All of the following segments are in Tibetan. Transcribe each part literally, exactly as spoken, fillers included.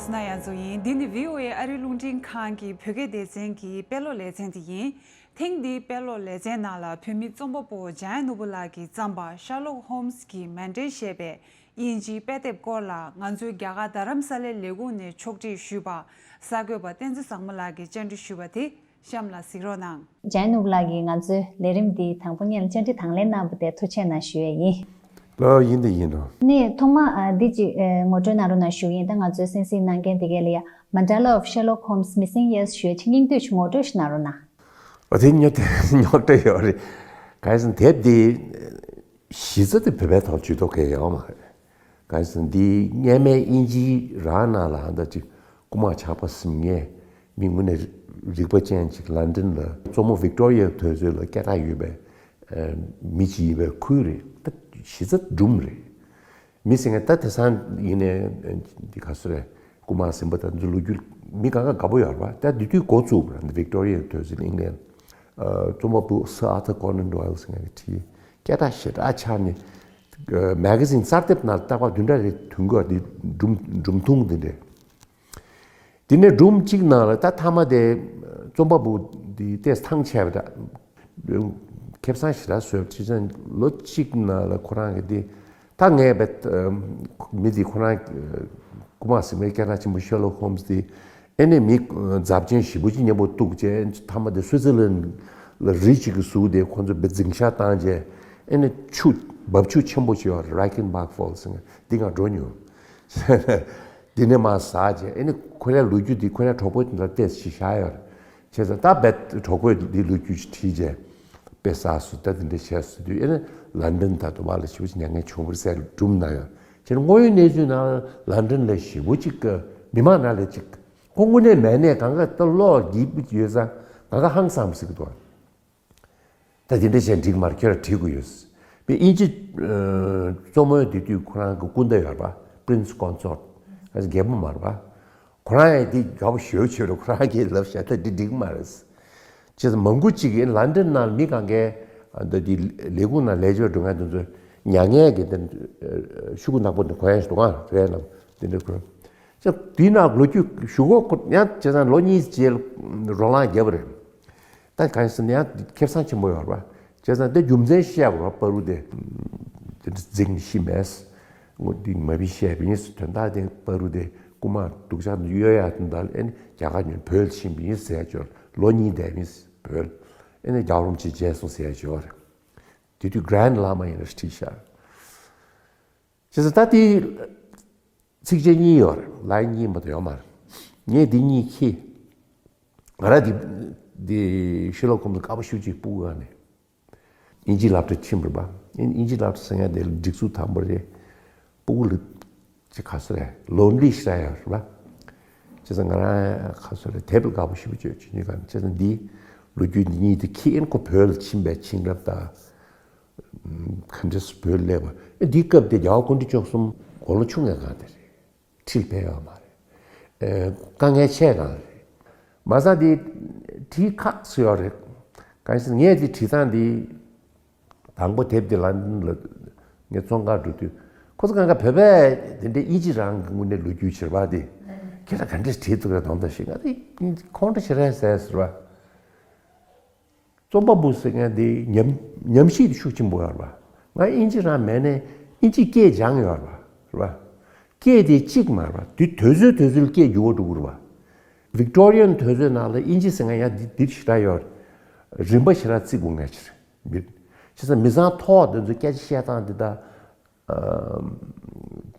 ན་ཡ་ཛོ་ཡིན། འདི་ནི་བྷི་ཨོ་ཨེ་ཨ་རིའི་རླུང་འཕྲིན་ཁང་གི་བོད་སྐད་སྡེ་ཚན་གྱི་དཔེ་ཀློག་ལེ་ཚན་དེ་ཡིན། ཐེངས་འདིའི་དཔེ་ཀློག་ལེ་ཚན་ནང་ལ་བོད་མི་རྩོམ་པ་པོ་ཇཱ་ཡ་ནོར་བུ་ལགས་ཀྱིས་བརྩམས་པ་Sherlock Holmes གྱི་མཎྜལ་ཞེས་པའི་དབྱིན་ཇིའི་དཔེ་དེབ་སྐོར་ལ་ང་ཚོའི་རྒྱ་གར་རྡ་རམ་ས་ལའི་ལས་ཁུངས་ནས་ཕྱོགས་སྒྲིག་ཞུས་པ་གསར་འགོད་པ་བསྟན་འཛིན་བཟང་མོ་ལགས་ཀྱིས་བཅར་འདྲི་ཞུས་པ་དེ། གཤམ་ལ་གཟིགས་རོགས་གནང་། ཇཱ་ཡ་ནོར་བུ་ལགས་ཀྱིས་ང་ཚོའི་ལས་རིམ་འདི་དང་པོ་ཉིད་ལ་བཅར་འདྲི་དང་ལེན་གནང་བ་དེ་ཐུགས་རྗེ་གནང་ཞུ་ཡས་ཡིན། ལགས་ཡིན་དང་ཡིན་རོགས། ནས་ཐོག་མ་ཨ་འདི་ཅིག་ཨ་ངོ་སྤྲོད་གནང་རོགས་གནང་ཞུ་ཡིན། ད་ང་ཚོའི་གསན་གཟིགས་གནང་མཁན་དེ་གས་ལ་ཡ་Mandala of Sherlock Holmes Missing Years ཞུ་ཡས་ཆེད་སྙིང་བསྡུས་ཤིག་ངོ་སྤྲོད་ཞིག་གནང་རོགས་གནང་། ཨ་དེ་ཉོ་དེ་ཉོག་དྲ་ཡོད་རེད། ག་རེ་ཟེར་ན་དེབ་འདི་གཞི་རྩ་དེ་བོད་པའི་ཐོག་ཇུས་གཏོགས་གལ་ཡོད་མ་རེད། གང་ཡིན་ཟེར་ན་འདི་སྔས་མའི་དབྱིན་ཇིའི་རང་ནང་ལ་ཧ་ད་ཅིག་རྐུ་མ་ཇག་པ་ཟེར་མཁན་མི་དངོས་གནས་རིག་པ་ཅན་ཅིག་ལན་ཀྲན་ལ་གཙོ་མོ་ཝིག་ཏོ་རི་ཡའི་དུས་ཚོད་ལ་སྐད་གྲགས་ཡོད་པའི་ཨ་མི་ཅིག་ཡིན་པའི་ཁུལ་རེད། ད་གཞི་རྩ་སྒྲུང་རེད། མི་ཟེར་མཁན་ད་དེང་སང་ཡིན་ནའི་འདི་ག་སུ་རེད། རྐུ་མ་ཟིན་པ་དང་འདི་ལོ་རྒྱུས་མི་གང་ག་དགའ་པོ་ཡོད་རེད་པ། ད་འདི་དུས་འགོ་བཙུགས་པ་རེད། ཝིག་ཏོ་རི་ཡའི་དུས་ཚོད་ཨིང་ལན་ཨ་རྩོམ་པ་པོ་Sir Arthur Conan Doyle ཟེར་མཁན་གྱིས་བྲིས། སྐད་གྲགས་ཞེ་དྲག་ཆགས་ནས་ཨ་མེ་ག་ཛིན་གསར་དེབ་ནང་ལ་རྟག་པར་བདུན་ཕྲག་རེ་ཐོན་གྱི་ཡོད་རེད། འདི་སྒྲུང་སྒྲུང་ཐུང་འདི་འདྲས། དེ་ནས་སྒྲུང་གཅིག་ནང་ལ་ད་མཐའ་མ་དེ་རྩོམ་པ་པོ་འདི་ཏོག་ཙམ་ཐང་ཆད་པ་འདྲ། ཁེ་བཟང་ཞེ་དྲག་བཟོས་པ་ཅི་ཙང་ལོ་གཅིག་ནང་ལ་ཁོ་རང་གི་དེ་ད་ངས་བས་མི་དེ་ཁོ་རང་རྐུ་མ་ཟིན་པའི་སྐད་གྲགས་ཆེན་པོ་Sherlock Holmes དེ་ཨེ་ནས་མི་རྫབ་ཆེན་ཞེ་པོ་ཅིག་མཉམ་པོ་གཏུགས་བྱས། མཐའ་མ་དེ་སུའི་ཙི་ལན་ལ་རི་གཅིག་གི་ཟུར་དེ་ཁོ་ཚོ་བས་འཛིང་ཤག་བཏང་བྱས། ཨེ་ནས་ཆུ་འབབ་ཆུ་ཆེན་པོ་ཞིག་ཡོད་རེད། Reichenbach Falls ཟེར་མཁན་འདི་ང་འགྲོ་མྱོང་། འདི་ནས་མར་ཟགས་བྱས་ཨེ་ནི་ཁོ་རའི་ལོ་རྒྱུས་འདི་ཁོ་རའི་གྲོགས་པོ་དེ་འདྲ་ཏོག་ཙམ་ཞིག་བཞག་ཡོད་རེད། བྱས་ཙང་ད་བས་གྲོགས་པོས་འདི་ལོ་རྒྱུས་ཤིག་བྲིས་བྱས་དཔེ་བསགས་སོང་། ད་དེ་འདྲ་བྱས་སོང་དུས་ཨེ་ནི་ལན་ཀྲན་དང་དུ་བ་ལ་ཞེ་པོ་ཅིག་མྱ་ངན་བྱུང་བ་རེད་ཟེར་སྒྲུང་ནང་ཡོད་རེད། བྱས་ན་དངོས་ཡོད་གནས་ཚུལ་ནང་ལན་ཀྲན་ལ་ཞེ་པོ་ཅིག་མི་མང་ནང་ལ་ཅིག་ཁོ་དངོས་གནས་མེད་གནས་གང་ག་ད་ལོག་གིབ་ཡོད་ཙང་གང་ག་ཧང་སངས་ཟེར་གི་འདུག་ད་དེ་འདྲ་བྱས་འགྲིག་མ་རེད། ཁྱོད་རང་བྲིས་དགོས་ཡོད། དཔེ་དབྱིན་ཇི་ཨ་རྩོམ་པ་པོ་དེ་དུས་ཁོ་རང་གི་སྐུ་ཟླ་ཡོད་རེད་པ། Prince Consort ཨ་རྒད་པོ་མ་རེད་པ། ཁོ་རང་ཡང་དེ་དགའ་པོ་ཞེ་པོ་བྱས་རེད། ཁོ་རང་གིས་ལབ་བཞག་ད་འདི་འགྲིག་མ་རེད། བྱས་ཙང་མང་པོ་ཅིག་གིས་ལན་ཀྲན་ནང་མི་གང་གས་ཨ་ད་འདི་ལས་ཁུངས་ནང་ལས་བྱེད་འགྲོ་མཁན་དེ་ཚོས་མྱ་ངན་གྱི་དེ་ཤོག་གུ་ནག་པོ་འདི་གོན་ཡག་ཞིག་འདུག་ག་རེད་ལབ་དེ་འདྲ་གོན། བྱས་ཙང་དེའི་ནང་ལོ་རྒྱུས་ཞུ་གོ་ཁོ་ཡང་བྱས་ཙང་ལོ་གཉིས་རྗེས་ལ་རོ་ལངས་བརྒྱབ་པ་རེད། ད་གང་ཡིན་ཟེར་ན་ཡང་ཁེ་བཟང་ཆེན་པོ་ཡོད་རེད་པ། བྱས་ཙང་དེ་རྒྱུ་མཚན་བཤད་དགོས་རེད་པ། པ་རུ་དེ་དེ་འདྲ་འཛིང་ཤི་མེད། ངོ་འདི་མ་བི་བཤད་པ་ཡིན། དོན་དག་དེ་པ་རུ་དེ་རྐུ་མ་སྡུག་ཅག་གཡོལ་ཡག་དོན་དག་ལ་ཨེ་ནི་རྒྱ་གར་ནས་བོད་ལ་ཕྱིན་པ་ཡིན་ཟེར་ཡག་ཅིག་ཡོད་རེད། ལོ་གཉིས་བསྡད་པ་ཡིན་བོད་ལ། ཨེ་ནི་རྒྱལ་བ་རིན་པོ་ཆེ་མཇལ་སོང་ཟེར་ཡག་ཅིག་ཡོད་རེད། དེ་དུས་Grand Lama ཡིན་ན་བྲིས་ཤག་བྱས་ཙང་ད་དེ་ཚིགས་བཅད་གཉིས་ཡོད་རེད། ལའིན་གཉིས་མ་གཏོགས་ཡོད་མ་རེད། ངས་འདི་གཉིས་ཁྱེར། ང་རང་འདི་འདི་ཤེར་ལོག་ཧོམ་སི་དགའ་པོ་ཞེ་པོ་ཅིག་སྤུ་གུ་སྒང་ནས་དབྱིན་ཇིའི་སློབ་གྲྭ་ཕྱིན་པ་རེད་པ། དབྱིན་ཇིའི་སློབ་གྲྭ་ཟེར་མཁན་དེ་སྒྲིག་འཛུགས་དང་པོ་རེད། སྤུ་གུ་ལ་ཅིག་ག་ཚོད་རེད། ལོན་ལི་ཞེ་དྲག་ཡོད་རེད་པ། བྱས་ཙང་ང་རང་ག་ཚོད་རེད། དེབ་ལ་དགའ་པོ་ཞེ་པོ་ཅིག་ཡོད་ཅིག་ཉོས་ག་ནས། བྱས་ཙང་འདི་ལོ་རྒྱུས་འདི་གཉིས་དེ་ཁྱེར། ཨེ་ནི་ཁོ་བོད་ལ་ཕྱིན་པའི་ཕྱིན་རབས་དང་། ག་འདྲས་སུ་བོད་སླེབས་པ། ཨེ་འདིའི་སྐབས་དེ་རྒྱལ་བ་སྐུ་ཕྲེང་བཅུ་གསུམ་དགུང་ལོ་ཆུང་ངེ་གང་དེ་རེད། ཁྲིར་ཕེབས་ཡོད་མ་རེད། ཨེ་དཀའ་ངལ་ཆེ་གང་རེད། མ་ཟད་དེ་བྲིས་ཁག་སུ་ཡོད་རེད། གང་ཡིན་ཟེར་ན་ངས་དེ་བྲིས་སྟངས་དེ་དང་པོ་དེབ་དེ་ལན་ཀྲན་ལ་ངས་བཙོང་གར་འགྲོ་དུས་ཁོ་ཚོ་གང་ག་བོད་པས་དེ་འདྲའི་དབྱིན་ཇི་རང་གི་དངོས་གནས་ལོ་རྒྱུས་བྱེད་པ་དེ་ཁྱེད་རང་ག་འདྲས་བྲིས་འདུག་རེད་དམ་དམ་ཞིག་ང་དེ་ཁོང་ཁྲོ་ཞེ་དྲག་ཟ་ཟེར་བ། རྩོམ་པ་པོ་ཟེར་མཁན་དེ་ཉམས་ཉམས་ཞིབ་ཤུགས་ཆེན་པོ་ཡོད་རེད་པ། ང་དབྱིན་ཇི་རང་མེད་ནས་དབྱིན་ཇིའི་སྐད་སྦྱངས་ཡོད་རེད་པ། རེད་པ། སྐད་དེ་གཅིག་མ་རེད་པ། དུས་དུས་ཚོད་དུས་ཚོད་ལ་སྐད་འགྱུར་བ་འགྲོ་གི་རེད་པ། ཝིག་ཏོ་རི་ཡན་དུས་ཚོད་ནང་ལ་དབྱིན་ཇི་ཟེར་མཁན་ཡང་འདི་འདི་ཞེ་དྲག་ཡོད་རེད། རིམ་པ་ཞེ་དྲག་བརྩི་དགོས་ངེས་ཅིག་རེད། མི་བྱས་ཙང་མི་ཚང་ཐོག་དེ་ཚོ་སྐད་ཆ་བཤད་སྟངས་འདི་དང་།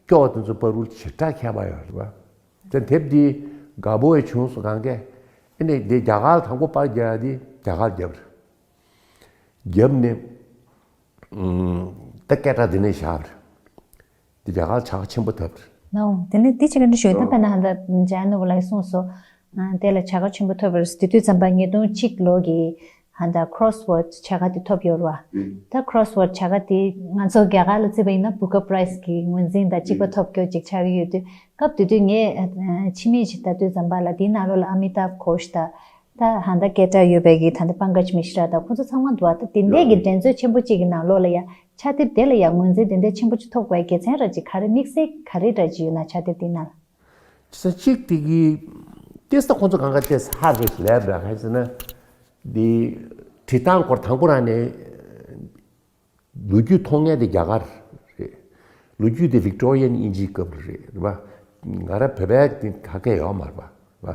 སྐྱོ་བ་དེ་ཚོ་པ་རུ་ཞེ་དྲག་ཁྱད་པར་ཡོད་རེད་པ། དེ་དེབ་འདི་དགའ་པོ་ཡང་བྱུང་སོང་། གང་གས་ཨེ་ནས་འདི་རྒྱ་གར་ལ་དང་པོ་པར་རྒྱག་ཡ་འདི་རྒྱ་གར་རྒྱབ་རེད། རྒྱབ་ནས་ཨུམ་ད་སྐད་གྲགས་འདི་ནས་བཞག་རེད། འདི་རྒྱ་གར་ལ་བྱ་དགའ་ཆེན་པོ་ཐོབ་རེད། ནའོ། དེ་ནས་འདི་ཅི་ག་འདྲ་ཞུ་ད་དཔེར་ན་ཧ་ད་ཇཱ་ཡ་ནོར་བུ་ལགས་གསུངས་སོང་། ཨ་དེ་ལ་བྱ་དགའ་ཆེན་པོ་ཐོབ་པ་རེད། དེ་དུས་ཙམ་པ་ཉིས་སྟོང་གཅིག་ལོ་གི་ཧ་ད་crossword བྱ་དགའ་དེ་ཐོབ་ཡོད་རེད་པ། ད་crossword བྱ་དགའ་དེ་ང་ཚོ་རྒྱ་གར་ལ་བརྩིས་པ་ཡིན་ན་Booker Prize གི་ངོས་འཛིན་དང་གཅིག་པ་ཐོབ་རྒྱུ་ཅིག་ཆགས་ཀྱི་ཡོད་དུས། སྐབས་དེ་དུས་ངས་ཨ་ཕྱི་མིག་ཅིག་ལྟ་དུས་ཙམ་པ་ལ་དེའི་ནང་ལོགས་ལ་Amitav Ghosh དང་ད་ཧ་ད་སྐད་གྲགས་ཡོད་པའི་གི་ད་ད་Pankaj Mishra དང་ཁོ་ཚོ་ཚང་མ་འདུག་པ། ད་དེ་འདྲས་ཀྱི་འགྲན་རྩོད་ཆེན་པོ་གཅིག་གི་ནང་ལོགས་ལ་ཡ་ཕྱག་དེབ་དེ་ལ་ཡ་ངོས་འཛིན་དེ་འདྲས་ཆེན་པོ་ཅིག་ཐོབ་དགོས་པའི་དགེ་མཚན་ར་ཅིག་ག་རེ་དམིགས་བསལ་ག་རེ་འདྲ་ཅིག་ཡོད་ན་ཕྱག་དེབ་དེའི་ནང་ལ། ས་གཅིག་དེ་གི་ཏེ་ས་ཁོང་ཚོ་གང་ག་ཏེ་ས་ཧ་རེ་ལས་འདྲ་ག་ཟེར་ན། དེ་བྲིས་སྟངས་སྐོར་དང་པོ་རང་ནས་ལོ་རྒྱུས་མཐོང་མཁན་དེ་རྒྱ་གར་རེད། ལོ་རྒྱུས་དེ་ཝིག་ཏོ་རི་ཡན་དབྱིན་ཇིའི་སྐབས་རེད་རེད་བ། ང་རང་བོད་པའི་དེ་ག་གེ་ཡོད་མ་རེད་བ།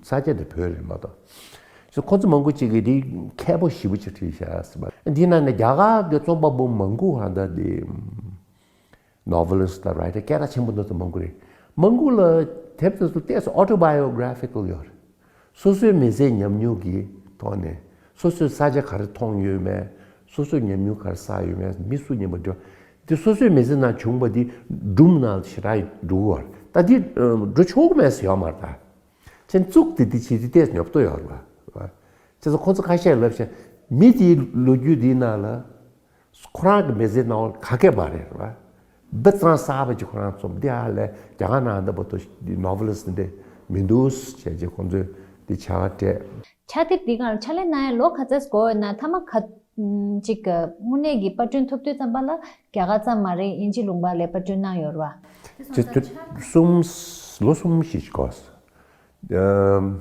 ས་ཆ་དེ་བོད་རེད་མ་གཏོགས། ཁོང་ཚོ་མང་པོ་ཅིག་གིས་དེ་མཁས་པོ་ཞེ་པོ་ཅིག་བྲིས་བཞག་ཟེར་བ། འདི་ནང་ནས་རྒྱ་གར་གྱི་རྩོམ་པ་པོ་མང་པོ་ཧ་ད་དེ། ནོ་ཝེ་ལིསྟ་དང་རའི་ཊར་སྐད་གྲགས་ཆེན་པོ་འདི་ཚོ་མང་པོ་རེད། མང་པོ་ལ་དེབ་དེ་ཚོ་ཏོག་ཙམ་ཨོ་ཊོ་བྷའི་ཡོ་གྷ་ར་ཕི་ཀལ་ཡོད་རེད། སོ་སོའི་མི་ཚེའི་ཉམས་མྱོང་གི་ཐོག་ནས་སོ་སོའི་ས་ཆ་ག་རེ་མཐོང་ཡོད་མེད། སོ་སོའི་ཉམས་མྱོང་ག་རེ་བསགས་ཡོད་མེད། མི་སུ་མཉམ་པོ་འགྲོ། དེ་སོ་སོའི་མི་ཚེ་ནང་བྱུང་བ་འདི་སྒྲུང་ནང་ཞེ་དྲག་འགྲོ་གི་ཡོད་རེད། ད་འདི་འགྲོ་ཆོག་གི་མེད་ཟེར་ཡོད་མ་རེད་ད། ཁྱེད་གཙུག་དེ་འདི་བྱེད་དུས་ཏོག་ཙམ་ཉོབ་ཏོ་ཡོད་རེད་བ། བྱས་ཙང་ཁོང་ཚོ་ཁ་ཤས་ལབ་བཞིན་མི་དེའི་ལོ་རྒྱུས་འདིའི་ནང་ལ། ཁོ་རང་གི་མི་ཚེའི་སྣང་བ་ག་གེ་མ་རེད་བ། འབུ་གཙང་གསར་པ་ཅིག་ཁོ་རང་རྩོམ་འདི་ཧ་ལས་རྒྱ་གར་ནང་འདི་བར་དུ་ནོ་ཝེ་ལིསྟ་འདི་མི་འདུག་བྱས་རྗེས་ཁོང་ཚོས་འདི་བྱ་བ་སྤྲད། ཕྱག་དེབ་འདི་སྒང་ཕྱག་ལས་གནང་ཡ་ལོ་ག་ཚོད་འགོར་ཡོད་ན། མཐའ་མ་ག་ཅིག་གི་དངོས་གནས་ཀྱི་པར་སྐྲུན་ཐུབ་དུས་ཙམ་པ་ལ་རྒྱ་གར་ཙམ་མ་རེད། དབྱིན་ཇི་ལུང་པ་ལ་པར་སྐྲུན་གནང་ཡོད་རེད་བ། དེ་སོང་ཙང་ཕྱག་གསུམ་ལོ་གསུམ་ཞིག་འགོར་སོང་།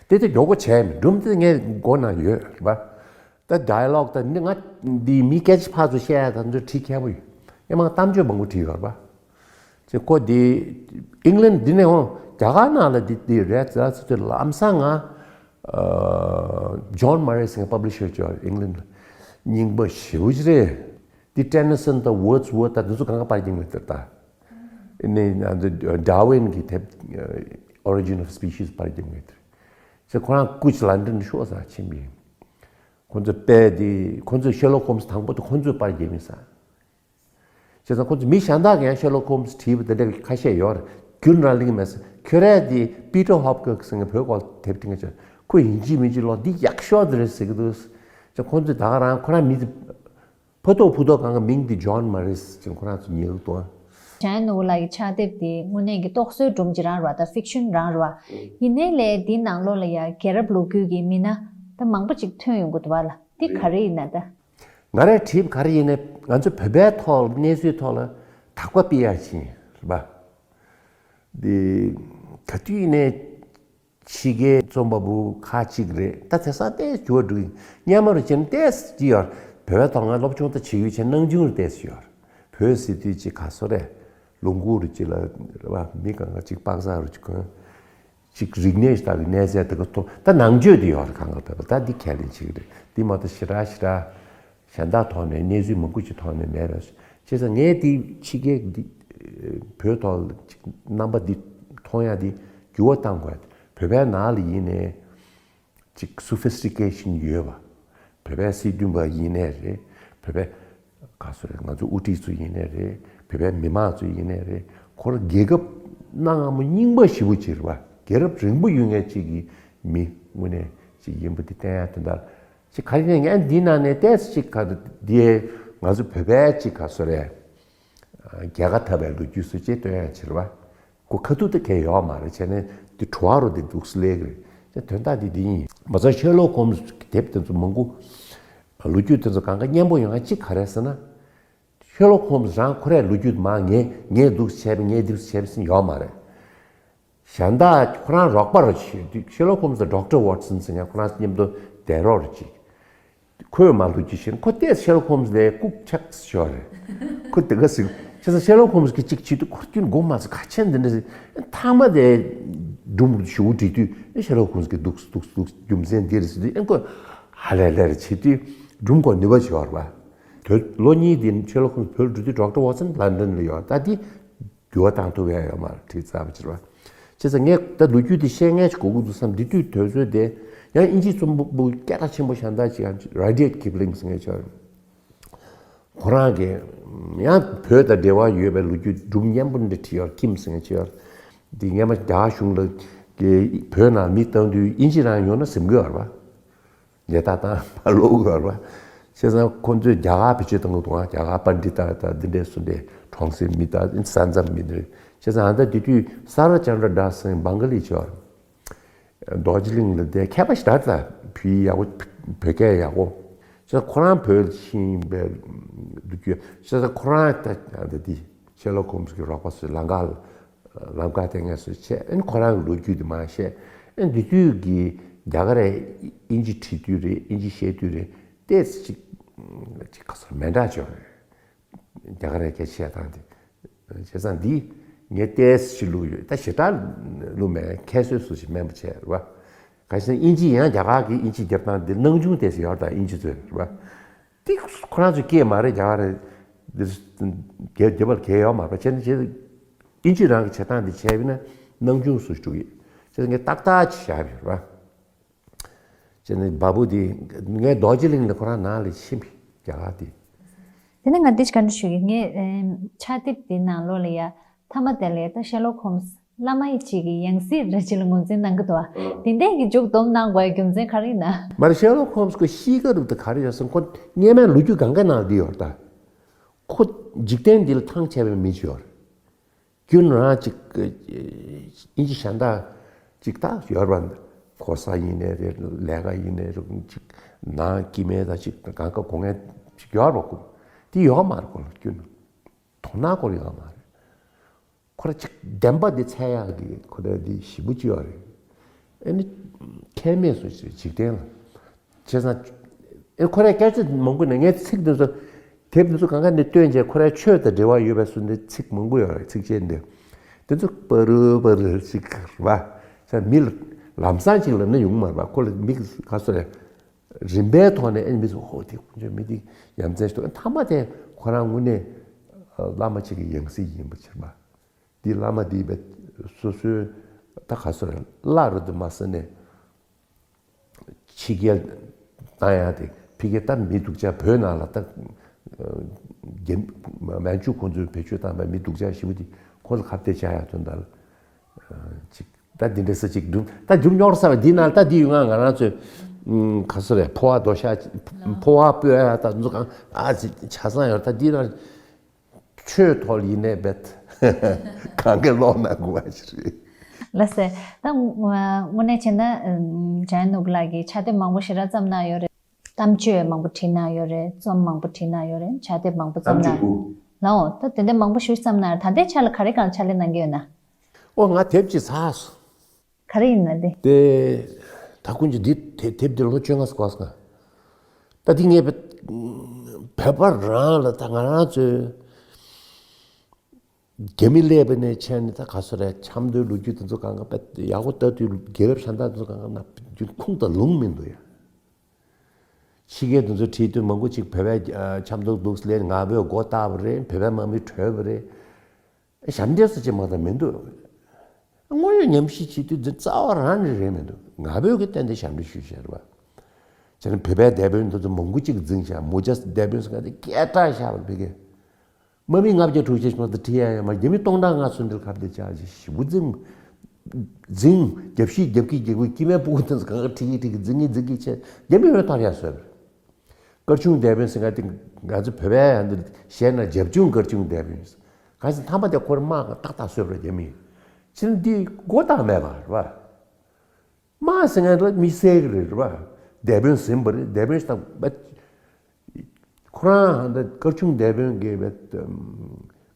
དེ་དེ་མགྱོགས་པོ་བྱས་མི་འགྲུབ་དེ་ངས་མགོ་ན་ཡོད་རེད་པ། ད་ཌའི་ལོག་ད་ནི་ང་འདི་མི་སྐད་ཆ་ཕར་ཚུར་བཤད་ཡ་ད་ཚོ་བྲིས་མཁས་པོ་ཡོད། ཡང་མ་གཏམ་བརྗོད་མང་པོ་བྲིས་ཡོད་རེད་པ། ཅེ་ཁོ་འདི་ཨིང་ལན་འདི་ནས་འོང་རྒྱ་གར་ནང་ལ་འདི་འདི་རེད་ཟེར་ཚུལ་དུ་ལམ་སང་ང་ཇོན་མ་རེ་སི་ངའི་པབ་ལི་ཤར་ཅིག་ཡོད་རེད། ཨིང་ལན་ལ་རྙིང་པ་ཞེ་པོ་ཅིག་རེད། འདི་ཊེ་ནི་སན་དང་ཝརཌ་སི་ཝར་ཐི་དང་འདི་ཚོ་གང་ག་པར་སྐྱོན་མེད་དེ་ད། ཨ་ནི་ང་ཚོ་ཌར་ཝིན་གྱི་དེབ་Origin of Species པར་སྐྱོན་མེད་དེ། ཚེ་ཁོ་རང་སྐུ་ཅི་ལན་ཌན་ཤོག་ས་ཕྱིན་པས། ཁོ་ཚོ་དཔེ་དེ་ཁོ་ཚོས་ཤེར་ལོག་ཧོམ་སི་དང་པོ་དེ་ཁོ་ཚོས་པར་སྐྱོན་མེད་ས། བྱས་ཙང་ཁོ་ཚོ་མི་གཞན་དག་གིས་ཡང་ཤེར་ལོག་ཧོམ་སི་བྲིས་པ་དེ་འདྲ་ཁ་ཤས་ཡོད་རེད། རྒྱུན་རང་ལེགས་མེད་ས། ཁྱོད་རས་དེ་པི་ཊར་ཧོབ་ཀིར་ཟེར་མཁན་བོད་སྐོར་དེབ་བྲིས་མཁན་ཅིག་ཁོ་ཡིན་གཅིག་མིན་གཅིག་ལོག་འདི་ཡག་ཤོས་དེ་རེད་ཟེར་གི་འདུག་ཅེ་ཁོ་ཚོས་ད་ག་རང་ཁོ་རང་མི་དེ། ཕོ་ཐོག་ཕུ་ཐོག་གང་གི་མིང་འདི་ཇོན་མ་རེ་སི་ཅིང་ཁོ་རང་ཚོ་ཉེ་ལུགས་དང་། བྱང་ནོར་བུ་ལགས་ཀྱི་ཕྱག་དེབ་འདི་དངོས་གནས་ཀྱི་རྟོག་བཟོའི་སྒྲོམ་གྱི་རང་རེད་བ་དང་ཕིག་ཤན་རང་རེད་བ། ཡིན་ནའི་ལས་འདི་ནང་ལོགས་ལ་ཡ་རྒྱལ་རབས་ལོ་རྒྱུས་ཀྱི་མི་སྣ་ད་མང་པོ་ཅིག་ཐོན་ཡོང་གི་འདུག་བ་ལ། འདི་ག་རེ་ཡིན་ན་ད། ང་རའི་དྲིས་པ་ག་རེ་ཡིན་ནའི་ང་ཚོ་བོད་པའི་ཐོག་ལ་གནས་ཚུལ་ཐོག་ལ་དག་པ་དཔེ་ཡག་ཅིག་རེད་བ། འདི་ག་དུས་ཡིན་ནའི། ཕྱི་རྒྱལ་རྩོམ་པ་པོ་ཁག་ཅིག་རེད། ད་དེང་སང་ཏོག་ཙམ་འགྱུར་བ་འགྲོ་གི། སྔོན་མ་རུ་བྱས་ན་ཏོག་ཙམ་ཅིག་ཡོད། བོད་པའི་ཐོག་ང་སློབ་སྦྱོང་ད་བྱེད་ཡུལ་བྱས་ན་ནང་ཆུང་རུ་ཏོག་ཙམ་ཡོད། བོད་ཟེར་དུས་ཅིག་ག་སོ་རེད། ལུང་ཁུག་རུ་ཅིག་ལ་རེད་བ། མི་གང་ག་ཅིག་པག་ས་རུ་ཅིག་གོན། ཅིག་རིག་གནས་ཤིག་དག་གི་གནས་ཚད་དེ་ག་ཐོག་ད་ནང་ཆོས་དེ་ཡོད་རེད། གང་ག་བོད་པ་ད་འདི་ཁས་ལེན་བྱེད་ཀྱི་རེད། འདི་མ་གཏོགས་ཞེ་དྲག་ཞེ་དྲག་གཞན་དག་ཐོག་ནས་གནས་ཚུལ་མང་པོ་ཅིག་ཐོག་ནས་མེད་པས། བྱས་ཙང་ངས་འདི་ཕྱི་རྒྱལ་འདི་བོད་ཐོག་ལ་ཅིག་རྣམ་པ་འདི་མཐོང་ཡ་འདི་འགྱུར་བ་གཏང་དགོས། བོད་པའི་ནང་ལ་ཡིན་ནའི་ཅིག་སོ་ཕི་སི་ཊི་ཀེ་ཤན་ཡོད་པ། བོད་པའི་སྲིད་དོན་པ་ཡིན་ནའི་རེད། བོད་པའི་ག་སོ་རེད། ང་ཚོ་དབུ་ཁྲིད་ཚོ་ཡིན་ནའི་རེད། བོད་པའི་མི་མང་ཚོ་ཡིན་ནའི་རེད། ཁོ་རང་རྒྱལ་ཁབ་གནའ་སྔ་མོ་རྙིང་པ་ཞེ་པོ་ཅིག་རེད་པ། རྒྱལ་རབས་རིང་པོ་ཡོད་མཁན་ཅིག་གི་མི་དངོས་གནས་ཅིག་ཡིན་པ་འདི་བསྟན་ཡ་དེ་འདྲ། ཅིག་ག་རེ་ཡིན་ན་ངས་འདི་ནང་ནས་ཏོག་ཙམ་ཅིག་ག་འདི་ང་ཚོ་བོད་པའི་ཅིག་ག་སོ་རེད། རྒྱལ་ཁ་འཐབ་པའི་ལོ་རྒྱུས་སུ་ཅིག་སྟོན་ཡ་ཕྱིར་བ། ཁོ་ཁ་ཐུག་ཏུ་གལ་ཡོད་མ་རེད། བྱས་ནས་འདི་བྲོ་བ་རུ་འདི་འདུག་སེ་ལས་ཀྱི་རེད། དོན་དག་འདི་འདི་ཡིན། མ་ཚད་ཤེར་ལོག་ཧོམ་སི་གི་དེབ་དེ་ཚོ་མང་པོ། ལོ་རྒྱུས་དེ་ཚོ་གང་ག་སྙན་པོ་ཡོང་ཡ་ཅིག་ག་རེ་ཟེར་ན། ཤེར་ལོག་ཧོམ་སི་རང་ཁོ་རའི་ལོ་རྒྱུས་མ་ངས་ངས་འདུག་སེ་བྱས་པ་ངས་འདུག་སེ་བྱས་པ་ཟེར་ཡོད་མ་རེད། གཞན་དག་ཁོ་རང་རོགས་པ་རུ་བྱེད་དུས་ཤེར་ལོག་ཧོམ་སི་དང་ཌོག་ཊར་ཝོ་ཊི་སན་ཟེར་མཁན་ཁོ་རང་མཉམ་དུ་བསྡད་རོགས་རུ་བྱེད། ཁོས་མ་ལོ་རྒྱུས་ཤེས་ན་ཁོ་ཏོག་ཙམ་ཤེར་ལོག་ཧོམ་སི་ལས་ལྐུགས་ཆགས་ཤོར་རེད། ཁོ་དེ་ག་ཟིག་བྱས་ཙང་ཤེར་ལོག་ཧོམ་སི་གིས་གཅིག་བྱེད་དུས་ཁོ་རྒྱུན་མགོ་མ་ཚོས་ག་ཆེན་འདི་འདྲ་ཟིག་མཐའ་མ་དེ་སྒྲུང་ཞུ་བྲིས་དུས་ཤེར་ལོག་ཧོམ་སི་གིས་འདུག་འདུག་འདུག་རྒྱུ་མཚན་འདི་རེད་ཟེར་དུས་ཨེ་ཁོ་ཧ་ལས་ལས་རེ་བྱེད་དུས་སྒྲུང་སྐོར་ནུས་པ་ཤོར་བ། དོན་ལོ་གཉིས་དེ་ཤེར་ལོག་ཧོམ་སི་བོད་ལ་འགྲོ་དུས་ཌོག་ཊར་ཝོ་ཊི་སན་ལན་ཌན་ལ་ཡོད། ད་དེ་འགྱུར་བ་བཏང་ཐུབ་ཡ་ཡོད་མ་རེད། བྲིས་ཚར་བ་ཕྱིར་བ། བྱས་ཙང་ངས་ད་ལོ་རྒྱུས་དེ་ཤེས་མཁན་ཞིག་དགོས་ཀྱི་འདུག་བསམ། དེ་དུས་དུས་ཚོད་དེ་ཡང་དབྱིན་ཇིའི་རྩོམ་པ་པོ་སྐད་གྲགས་ཆེན་པོ་གཞན་དག་ཅིག་ཡང་ར་ཌི་ཡར་ཌི་ཀིབ་ལིང་ཟེར་མཁན་ཅིག་ཡོད་རེད། ཁོ་རང་གིས་ཡང་བོད་དང་འབྲེལ་བ་ཡོད་པའི་ལོ་རྒྱུས་སྒྲུང་སྙན་པོ་འདི་བྲིས་ཡོད་རེད། ཀིམ་ཟེར་མཁན་ཅིག་ཡོད་རེད། འདི་སྔོན་མ་རྒྱ་གར་གཞུང་ལ་གི་བོད་ནང་མི་བཏང་དུས་དབྱིན་ཇི་རང་ཡོང་ན་ཟིན་གི་ཡོད་རེད་པ། ཉེས་རྡུང་བཏང་ཕར་ལོག་གི་ཡོད་རེད་པ། བྱས་ཙང་ཁོ་ཚོས་རྒྱ་གར་བེད་སྤྱོད་བཏང་གི་འདུག་ཨ། རྒྱ་གར་པཎྜི་ཏ་དང་འདི་འདྲའི་སུ་འདྲའི་གྲོང་གསེབ་མི་དང་ས་མཚམས་མི་འདྲ། བྱས་ཙང་ཨ་ད་དེ་དུས་ས་ར་ཅན་དྲ་དཱས་ཟེར་བང་ག་ལི་ཅིག་ཡོད་རེད། རྡོ་རྗེ་གླིང་ལ་བསྡད་མཁས་པ་ཞིག་རེད། ད་བོད་ཡིག་ཡག་པོ། བོད་སྐད་ཡག་པོ། བྱས་ཙང་ཁོ་རང་བོད་ལ་ཕྱིན་པའི་འདུག་རྒྱུ། བྱས་ཙང་ཁོ་རང་ད་ཨ་ད་འདི་ཤེར་ལོག་ཧོམ་སི་གི་རོགས་པ་ཚོས་ལམ་ཁ་ལ་ ལམ་ཁ་དེ་ངས་སུ་བྱས། ཨ་ནི་ཁོ་རང་གི་ལོ་རྒྱུས་དེ་མར་བཤད། ཨ་ནི་དེ་དུས་ཀྱི་རྒྱ་གར་ཨིན་ཇི་བྲིས་དུས་རེད། ཨིན་ཇི་བཤད་དུས་རེད། ཏོག་ཙམ་ཅིག་ཅིག་ག་ཚོད་མི་འདྲ་བྱུང་རེད། རྒྱ་གར་སྐད་ཆ་བཤད་སྟངས་དེ། བྱས་ཙང་འདི་ངས་ཏོག་ཙམ་ཅིག་བླུགས་ཡོད། ད་ཞེ་དྲག་བླུགས་མེད། ཁྱད་གསོད་སུ་ཞིག་དམན་པོ་བྱས་རེད་བ། ག་ཞིག་ན་ཨིན་ཇི་ཡང་རྒྱ་གར་གྱི་ཨིན་ཇི་རྒྱབ་སྟངས་འདི་སྣང་ཆུང་ཏོག་ཙམ་ཡོད་རེད། ད་ཨིན་ཇི་ཚོས་རེད་བ། དེ་ཁོ་རང་ཚོའི་སྐད་མ་རེད། རྒྱ་གར་རེད། འདི་རྒྱབ་རྒྱབ་པར་གལ་ཡོད་མ་རེད་བ། བྱས་ན་བྱས་ཨིན་ཇི་རང་གི་བྱེད་སྟངས་འདི་བྱས་པ་ཡིན་ན་སྣང་ཆུང་སུ་འགྲོ་གི། བྱས་ཙང་ངས་ཏག་ཏག་ཅིག་བཞག་པ་རེད་བ། བྱས་ནས་བ་སྤུ་དེ་ངས་རྡོ་རྗེ་གླིང་ལ་ཁོ་རང་ནང་ལ་ཕྱིན་པ་རྒྱ་གར་དེ། དེ་ནས་ང་འདི་ཞིག་བཀའ་འདྲི་ཞུ་གི། ངས་ཕྱག་དེབ་དེ་ནང་ལོགས་ལ་ཡ་མཐའ་མ་དེ་ལ་ཡ་ད་ཤེར་ལོག་ཧོམ་སི་བླ་མ་ཡི་གཅིག་གི་ཡང་སྲིད་རེད་ཅེས་ལ་ངོས་འཛིན་གནང་གི་འདུག་ཨ། དེ་འདྲས་ཀྱི་མཇུག་སྡོམ་གནང་དགོས་རྒྱུ་མཚན་ག་རེ་ཡིན་ན། མ་རེད། ཤེར་ལོག་ཧོམ་སི་ཁོ་ཤི་ཀ་རུ་དེ་ག་རེ་ཡོད་ཟེར་ན་ཁོ་སྔས་མའི་ལོ་རྒྱུས་གང་ག་ནང་འདི་ཡོད་རེད་ད། ཁོ་འཇིག་རྟེན་འདི་ལ་ཐང་ཆད་པའི་མི་ཅིག་ཡོད་རེད། རྒྱུན་རང་ཅིག་ཨིན་ཇི་གཞན་དག་ཅིག་ད་ཡོད་རེད་པ། གོ་ས་ཡིན་ནའི་རེད། ལས་ཀ་ཡིན་ནའི་རེད། ཅིག་ནང་སྐྱིད་མེད་ད་ཅིག་གང་ག་དགོས་མཁན་ཅིག་ཡོད་རེད་པ། ཁོ་དེ་ཡོད་མ་རེད། ཁོ་ལ་རྒྱུན་དོ་སྣང་སྐོར་ཡོད་མ་རེད། ཁོ་ར་ཅིག་བདེན་པ་དེ་འཚོལ་ཡག་གི་ཁོ་ར་དེ་ཞེ་པོ་ཅིག་ཡོད་རེད། ཨ་ནི་ཁྱད་མེད་སུ་ཞིག་འཇིག་རྟེན་ལ། བྱས་ཙང་ཨེ་ཁོ་རའི་སྐད་ཆ་མང་པོ་ནས་ངས་ཚིག་འདི་ཚོ་དེབ་འདི་ཚོ་གང་ག་ནས་བཏོན་རྗེས་ཁོ་རའི་ཆོས་དང་འབྲེལ་བ་ཡོད་པའི་སུ་འདི་ཚིག་མང་པོ་ཡོད་རེད། ཚིགས་བཅད་འདི་འདི་ཚོ་པ་རུ་པ་རུ་ཞིག་རེད་པ། ས་མི་ལ་ལམ་སང་ཅིག་ལབ་ན་ཡོང་མ་རེད་པ། ཁོ་ལ་མི་ག་ཚོད་རེད། རིམ་པའི་ཐོག་ནས་ཨེ་མི་ཚོ་ཧོ་དེ་ཁོ་ཚོའི་མི་དེ་ཡ་མཚན་ཞིག་འདུག་མཐའ་མ་དེ་ཁོ་རང་དངོས་གནས་བླ་མ་ཅིག་གི་ཡང་སྲིད་ཡིན་པ་ཕྱིར་པ། འདི་བླ་མ་འདི་བས་སོ་སོའི་ད་ག་ཚོད་རེད། བླ་རུ་དུ་མ་ཟེར་ནས། ཕྱི་རྒྱལ་བཏང་ཡག་དེ་ཕི་གེ་ད་མི་སྡུག་ཅག་བོད་ནང་ལ་ད་རྒྱ་མན་ཇུ་ཁོང་ཚོས་བེད་སྤྱོད་བཏང་བའི་མི་སྡུག་ཅག་ཞེ་པོ་དེ་ཁོང་ལ་ཁ་གཏད་བཅག་ཡག་དོན་དག་ལ་ཅིག་ད་འདི་འདྲ་ས་ཅིག་འགྲུབ། ད་འགྲུབ་རྙོག་ས་བ་འདི་ནང་ད་འདི་ཡོད། ང་ང་རང་ཚོས་ག་ཚོད་རེད། ཕོ་བ་རྡོ་ཤ་ཕོ་བ་སྤོས་ཡག་ད་ཚོ་གང་ཨ་ཅིག་ཆ་ཚང་ཡོད། ད་འདི་ནང་ཆོས་ཐོག་ཡིན་ནའི་བེད་གང་གི་ལོག་ན་དགོས་པ་ཞིག་རེད། ལགས་སེ། ད་དངོས་གནས་བྱས་ན་འཇམ་དབྱངས་ནོར་བུ་ལགས་ཀྱིས་ཕྱག་དེབ་མང་པོ་ཞེ་དྲག་བརྩམས་གནང་ཡོད་རེད། གཏམ་བརྗོད་མང་པོ་བྲིས་གནང་ཡོད་རེད། རྩོམ་མང་པོ་བྲིས་གནང་ཡོད་རེད། ཕྱག་དེབ་མང་པོ་བརྩམས་གནང་། ལའོ། ད་དེ་འདྲ་མང་པོ་ཞིག་བརྩམས་གནང་རེད། ད་ལྟའི་ཆ་ལ་ག་རེ་གང་ཕྱག་ལས་གནང་གི་ཡོད་ན། ཨོ་ང་དེབ་ཅིག་ཚར་སོང་། ག་རེ་ཡིན་ན་དེ། དེ་ད་ཀུན་གྱི་འདི་དེ་དེབ་འདི་ལོ་བཅོ་ལྔ་ཙམ་འགོར་སོང་། ད་འདི་ངས་བོད་པ་རང་ལ་ད་ང་རང་ཚོའི་རྒྱ་མི་སླེབས་པ་ནས་བྱས་ནས་ད་ག་ཚོད་རེད། ཆབ་མདོའི་ལོ་རྒྱུས་དེ་ཚོ་གང་ག་དཔེ་ཡག་པོ་ལྟ་དུས་རྒྱལ་རབས་གཞན་དག་དེ་ཚོ་གང་ག་ན་རྒྱུན་ཁུངས་དང་ལུང་མི་འདུག་ཡ། ཕྱི་རྒྱལ་དེ་ཚོ་བྲིས་དུས་མང་པོ་ཅིག་བོད་པའི་ཆབ་མདོ་འདུག་སླེབས། ང་བོད་མགོ་བཏགས་པ་རེད། བོད་པའི་དམག་མི་བྲོས་པ་རེད། ཞབས་འདྲེན་སུ་ཅིག་མ་གཏོགས་མི་འདུག་དངོས་ཡོད་ཉམས་ཞིབ་བྱེད་དུས་འཛིན་རྩ་བ་རང་ནས་རེད་མི་འདུག་ང་བོད་ཀྱི་ཏན་ཏན་ཞབས་འདྲེན་ཞུས་བྱས་རེད་བ། བྱས་ན་བོད་པའི་སྡེ་དཔོན་དེ་ཚོ་མང་པོ་ཅིག་འཛིན་བྱས། མུ་ཇ་སྡེ་དཔོན་ཟེར་མཁན་དེ་སྐད་གྲགས་ཤར་བ་ཕ་གི། དམག་མི་ལྔ་བརྒྱ་དྲུག་ཅུ་ཞིག་མ་གཏོགས་ཁྲིད་ཡ་ཡོད་མ་རེད། རྒྱ་མི་སྟོང་ཕྲག་ལྔ་ཚོ་འདིར་ཁ་གཏད་བཅག་བྱས་ཞེ་པོ་འཛིན། འཛིན། རྒྱབ་བཤིག་རྒྱབ་ཀྱི་རྒྱབ་ཀྱི་སྐྱེ་དམན་ཕྲུ་གུ་དེ་ཚོ་གང་ག་ཁྲིད་ཀྱི་ཁྲིད་ཀྱི་འཛིན་གྱི་འཛིན་གྱི་བྱས། རྒྱ་མི་ཡོད་ཐག་ཡ་བཟོས་པ་རེད། སྐར་ཆུང་སྡེ་དཔོན་ཟེར་མཁན་དེ་ང་ཚོ་བོད་པའི་ཡང་འདི་བཤད་ན་རྒྱབ་ཆུང་སྐར་ཆུང་སྡེ་དཔོན་ཡིན། གང་ཟེར་མཐའ་མ་དེ་ཁོར་དམག་ག་ཏག་ཏག་བཟོས་པ་རེད་རྒྱ་མིས། ཕྱིར་འདི་མགོ་བཏགས་མེད་པ་རེད་བ། དམག་ཟེར་མཁན་དེ་མི་བསད་ཀྱི་རེད་རེད་བ། སྡེ་དཔོན་ཟིན་པ་རེད། སྡེ་དཔོན་ཞིག་དང་ཁོ་རང་འདི་སྐར་ཆུང་སྡེ་དཔོན་གྱི་བས་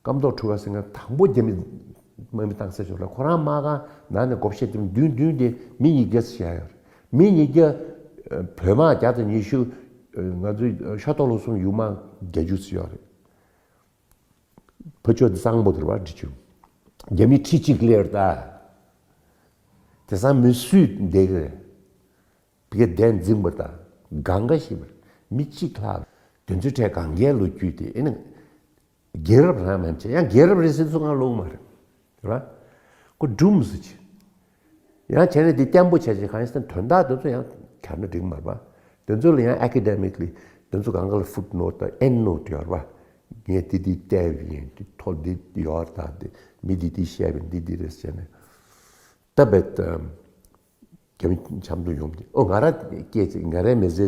སྐམ་ཐོག་ཁྲུ་བ་ཟེར་མཁན་དང་པོ་རྒྱ་མི་དམག་མི་བཏང་ས་ཞོར་ལ་ཁོ་རང་དམག་ཁང་ནང་ནས་བགོ་བཤའ་དེ་མདུན་མདུན་དེ་མི་ཉིས་བརྒྱ་ཙམ་བཞག་ཡོད་རེད། མི་ཉིས་བརྒྱ། བོད་དམག་བརྒྱ་དང་ཉི་ཤུ། ང་ཚོའི་ཤ་ཏོག་ལོ་གསུམ་ཡུལ་དམག་བརྒྱད་ཅུ་ཙམ་ཡོད་རེད། ཕ་ཆོས་འདི་གཙང་པོ་དེར་བ་འབྲི་ཆུ། རྒྱ་མི་ཁྲི་གཅིག་སླེབས་ད། དེང་སང་མི་སུས་བསྡད་ཀྱི་རེད། བི་གེ་གདན་འཛིན་པར་ད། གང་ག་ཞིག་པར། མི་གཅིག་ལྷག་དེ་ཚོའི་གྲས་གང་གའི་ལོ་རྒྱུས་དེ་ཨེ་ནི། རྒྱལ་རབས་རང་མེད་ཅེ་ཡང་རྒྱལ་རབས་རེད་ཟེར་ཚུལ་ང་ལོང་མ་རེད། ར། ཁོ་སྒྲུང་ཟེར་ཅི། ཡང་བྱས་ན་དེ་བརྟན་པོ་བྱས་ཅེ་གང་ཡིན་ཟེར་ན་དོན་དག་དེ་ཚོ་ཡང་གར་ན་འགྲིག་མ་རེད་པ། དེ་ཚོ་ལ་ཡང་ཨེ་ཀེ་ཌེ་མིག་ལི་དེ་ཚོ་གང་ག་ལ་ཕུཊ་ནོ་ཊི་དང་ཨེན་ཌི་ནོ་ཊི་ཡོད་རེད་པ། ངས་འདི་འདི་བལྟས་པ་ཡིན། འདི་ཐོ་འདི་ཡོད་རེད། ད་འདི་མི་འདི་འདི་བཤད་པ་འདི་འདི་རེད་ཟེར་ནས། ད་བེད། རྒྱ་མི་འཆམ་དུ་ཡོང་དེ་ཨོ་ང་ར་སྐྱེས་ཚེ་ང་རའི་མི་ཚེ་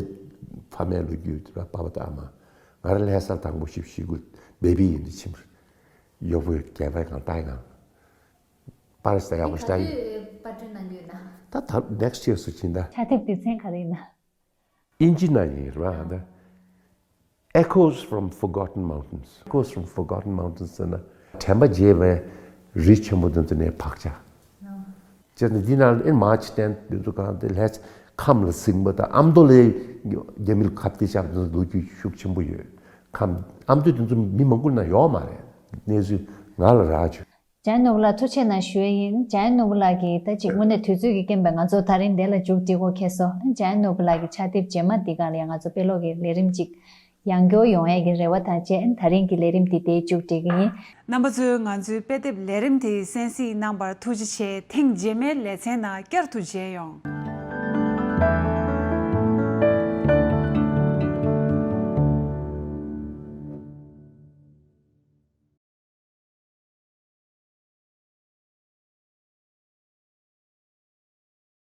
ཕ་མའི་ལོ་རྒྱུས་དེ་ར་པ་ཕ་དང་ཨ་མ། ང་ར་ལྷ་ས་དང་པོ་ཞིབ་ཞིག་གུ་བེ་བི་ཡིན་དུ་ཕྱིན་པར། གཡོག་པོས་རྒྱལ་བའི་གང་ལྟ་ཡང་། པར་ས་ཡག་པོ་ཞིག་ལྟ་ཡིན། པར་སྐྲུན་གནང་རྒྱུ་ཡིན་ན། ད་ད་ནེག་སི་ཊི་ཡར་སུ་ཕྱིན་ད། ཕྱག་དེབ་དེ་མཚན་ག་རེ་ཡིན་ན། ཨིན་ཇི་ན་ཡིན་ར་ད། Echoes from Forgotten Mountains. Echoes from Forgotten Mountains ཟེར་ན། དྲན་པ་བརྗེད་པའི་ རི་ཆེན་པོ་དེ་ཚོ་ནས་བག་ཆགས། བྱས་ཙང་འདི་ནང་ཨེ་མ་ཕྱི་རྟེན་དེ་ཚོ་གང་དེ་ལྷས་ཁམས་ལ་གཟིགས་པ་དང་ཨ་མདོ་ལའི་རྒྱ་མི་ལ་ཁ་གཏད་བཅག་པ་དེ་ཚོ་ལོ་རྒྱུས་ཤུགས་ཆེན་པོ་ཡོད། ཁམས་ཨ་མདོ་དེ་ཚོ་མི་མང་པོ་ན་ཡོད་མ་རེད། གནས་ཚུལ་ང་ལ་རག་བྱུང་། འཇམ་དབྱངས་ནོར་བུ་ལགས་ཐུགས་རྗེ་གནང་ཞུ་ཡས་ཡིན། འཇམ་དབྱངས་ནོར་བུ་ལགས་ཀྱིས་ད་ཅིག་དངོས་གནས་དུས་ཚོད་ཀྱི་རྐྱེན་པས་ང་ཚོ་ད་རིང་འདི་ལ་མཇུག་སྒྲིལ་དགོས་ཁེལ་སོང་། འཇམ་དབྱངས་ནོར་བུ་ལགས་ཀྱི་ཕྱག་དེབ་རྗེས་མ་འདི་ག་ལ་ཡང་ང་ཚོ་དཔེ་ཀློག་གི་ལས་རིམ་ཅིག་ཡང་སྐྱོར་ཡོང་ཡས་ཀྱི་རེ་བ་དང་བཅས་ད་རིང་གི་ལས་རིམ་འདི་འདིར་མཇུག་སྒྲིལ་གྱི་ཡིན། རྣམ་པ་ཚོས་ང་ཚོའི་དཔེ་དེབ་ལས་རིམ་དེ་གསན་གཟིགས་གནང་བར་ཐུགས་རྗེ་ཆེ། ཐེངས་རྗེས་མའི་ལེ་ཚན་ནང་བསྐྱར་དུ་མཇལ་ཡོང་།